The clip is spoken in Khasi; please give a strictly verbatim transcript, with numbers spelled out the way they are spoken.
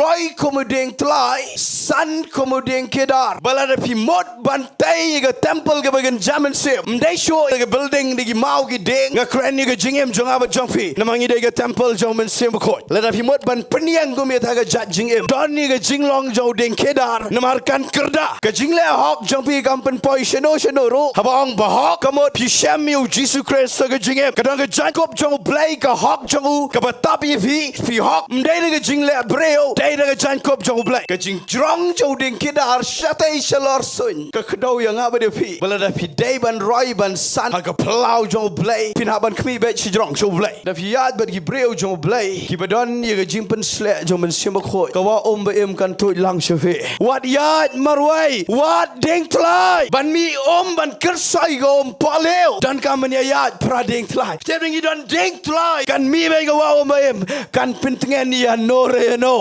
roi kum u dieng tlai, san kum u dieng kedar. Ba lada phi mut ban tei ïa ka temple kaba kynja mynsiem, ym dei shuh ïa ka building da ki maw ki dieng. Nga kren ïa ka jingim jong nga bad jong phi, namar ngi dei ka temple jong u Mynsiem Bakhuid. Lada phi mut ban pynïeng kum ïa kata ka jait jingim, don ïa ka jinglong jong u dieng kedar, namar kan kyrda. Ka jingleh hok jong phi kam pynpoi shano shano ruh. Haba ong ba hok, ka mut phi shem ïa u Jisu Khrist ha ka jingim. Ka don ka jaiñkup jong U Blei, ka hok jong u kaba tap ïa phi. Phi hok ym dei da ka jingleh briew, dei da ka jaiñkup jong U Blei. Ka jingjrong jong u dieng kedar shatei shalor suiñ ka kdew ïa nga bad ïa phi. Ba lada phi dei ban roi ban san ha ka phyllaw jong U Blei, phin hap ban khmih beit shajrong sha U Blei. Da phi ïaid bad ki briew jong U Blei kiba don ïa ka jingpynsleh jong u Mynsiem Bakhuid, ka Wah Um Ba Im kan tuid lang sha phi. Wat ïaid marwei, wat dieng tlai ban mih um, ban kyrsoi ka um pohlew. Donkam ban ïaid phra dieng tlai. Te ngi don dieng tlai, kan mih beit ka Wah Um Ba Im, kan pyntngen ïano re ïano.